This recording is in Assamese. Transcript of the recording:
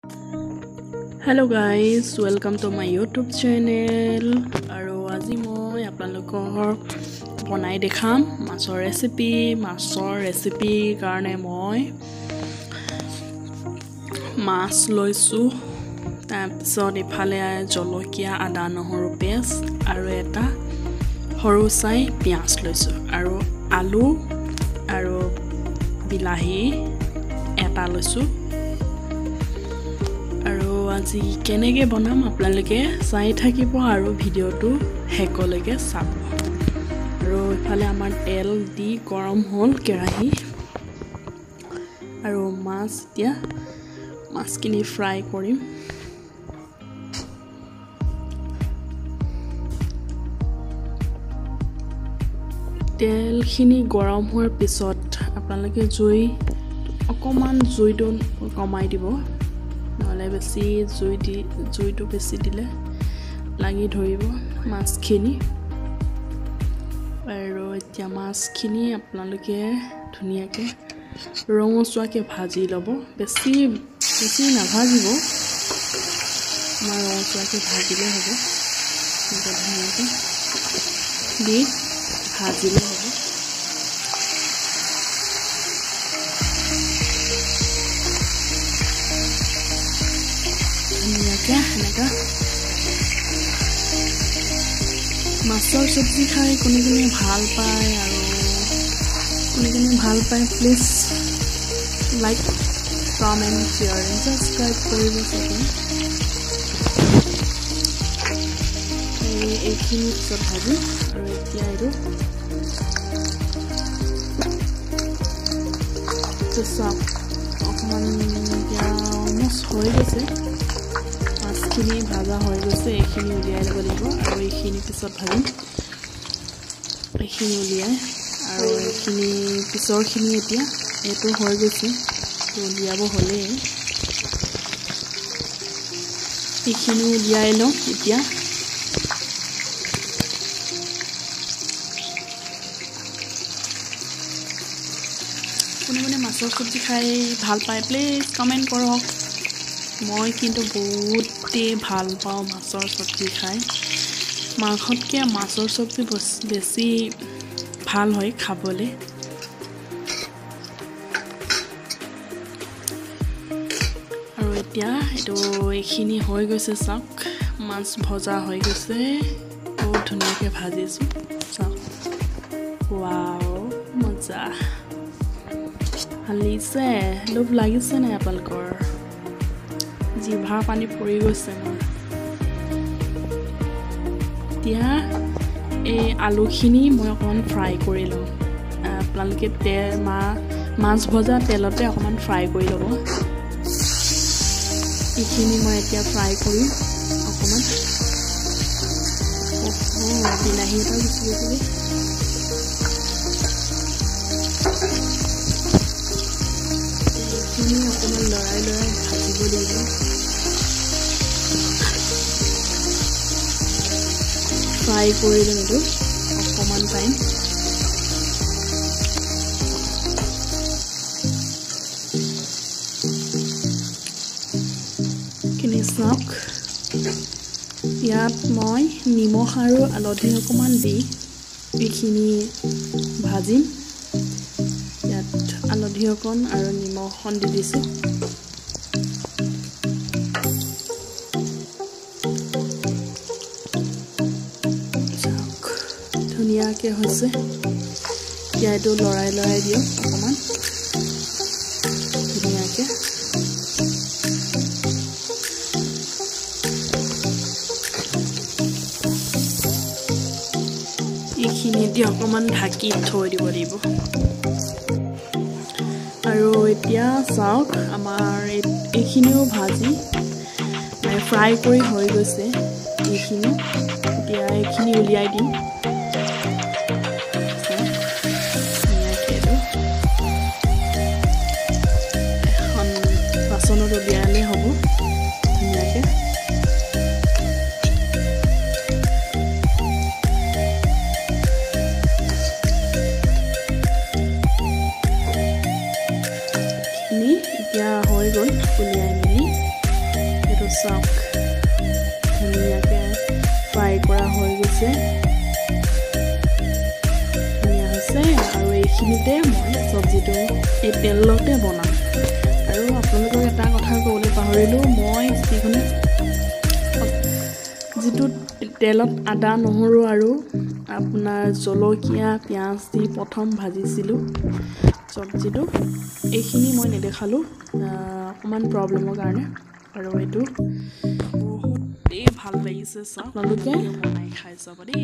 Hello guys, welcome to my YouTube channel. আৰু আজি মই আপোনালোকৰ বনাই দেখাম মাছৰ ৰেচিপি। মাছৰ ৰেচিপিৰ কাৰণে মই মাছ লৈছোঁ, তাৰপিছত ইফালে জলকীয়া, আদা, নহৰু পেষ্ট আৰু এটা সৰু চাই পিঁয়াজ লৈছোঁ আৰু আলু আৰু বিলাহী এটা লৈছোঁ। আৰু আজি কেনেকৈ বনাম আপোনালোকে চাই থাকিব আৰু ভিডিঅ'টো শেষলৈকে চাব। আৰু ইফালে আমাৰ তেল দি গৰম হ'ল কেৰাহী আৰু মাছ, এতিয়া মাছখিনি ফ্ৰাই কৰিম। তেলখিনি গৰম হোৱাৰ পিছত আপোনালোকে জুই অকণমান জুইটো কমাই দিব, নহ'লে বেছি জুই দি জুইটো বেছি দিলে লাগি ধৰিব মাছখিনি। আৰু এতিয়া মাছখিনি আপোনালোকে ধুনীয়াকৈ ৰঙচুৱাকৈ ভাজি ল'ব, বেছি বেছি নাভাজিব, আমাৰ ৰঙচুৱাকৈ ভাজিলে হ'ব। এনেকৈ ধুনীয়াকৈ দি ভাজিলে হ'ব। ধুনীয়াকৈ এনেকুৱা মাছৰ চব্জি খাই কোনে কোনে ভাল পায় আৰু কোনে কোনে ভাল পায় please like, comment, share and subscribe কৰিব চাগে। এইখিনি পিছত ভাজিম। আৰু এতিয়া এইটো চাওক, অকণমান এতিয়া অলমষ্ট হৈ গৈছে, মাছখিনি ভাজা হৈ গৈছে। এইখিনি উলিয়াই ল'ব লাগিব আৰু এইখিনি পিছত ভাজিম। এইখিনি উলিয়াই আৰু এইখিনি পিছৰখিনি এতিয়া এইটো হৈ গৈছে, উলিয়াব হ'লেই। এইখিনি উলিয়াই লওঁ এতিয়া। কোনে কোনে মাছৰ চব্জি খাই ভাল পায় প্লিজ কমেণ্ট কৰক। মই কিন্তু বহুতেই ভাল পাওঁ মাছৰ চব্জি খাই। মাংসতকৈ মাছৰ চব্জি বেছি ভাল হয় খাবলৈ। আৰু এতিয়া এইটো এইখিনি হৈ গৈছে, চাওক মাছ ভজা হৈ গৈছে, বহুত ধুনীয়াকৈ ভাজিছোঁ, চাওক। ৱাও, মজা হালিছে, লোভ লাগিছে নাই আপোনালোকৰ? জিভাৰ পানী পৰি গৈছে মোৰ। এতিয়া এই আলুখিনি মই অকণমান ফ্ৰাই কৰি লওঁ। আপোনালোকে তেল মাছ ভজা তেলতে অকণমান ফ্ৰাই কৰি ল'ব। এইখিনি মই এতিয়া ফ্ৰাই কৰিম অকণমান। বিলাহী এটা গুচি গৈছে। এইখিনি অকণমান লৰাই লৰাই ভাজিব লাগিব। ফ্ৰাই কৰি ল'ম এইটো অকণমান টাইম। এইখিনি চাওক, ইয়াত মই নিমখ আৰু হালধি অকণমান দি এইখিনি ভাজিম। ইয়াত হালধি অকণ আৰু নিমখ অকণ দি দিছোঁ। চাওক ধুনীয়াকৈ হৈছে। এতিয়া এইটো লৰাই লৰাই দিয়ক অকণমান ধুনীয়াকৈ। এইখিনি এতিয়া অকণমান ঢাকি থৈ দিব লাগিব। আৰু এতিয়া চাওক আমাৰ এইখিনিও ভাজি মানে ফ্ৰাই কৰি হৈ গৈছে এইখিনি। এতিয়া এইখিনি উলিয়াই দিম। ধুনীয়াকৈ এখন বাচনত উলিয়ালে হ'ব ধুনীয়াকৈ। এতিয়া হৈ গ'ল উলিয়াই মেলি। চাওক, ধুনীয়াকৈ ফ্ৰাই কৰা হৈ গৈছে, ধুনীয়া হৈছে। আৰু এইখিনিতে মই চব্জিটো এই তেলতে বনাম। আৰু আপোনালোকক এটা কথা ক'বলৈ পাহৰিলোঁ, মই যিখিনি যিটো তেলত আদা নহৰু আৰু আপোনাৰ জলকীয়া পিঁয়াজ দি প্ৰথম ভাজিছিলোঁ চব্জিটো, এইখিনি মই নেদেখালোঁ অকণমান প্ৰব্লেমৰ কাৰণে। আৰু এইটো বহুতেই ভাল লাগিছে, চাওক, আপোনালোকে বনাই খাই চাব দেই।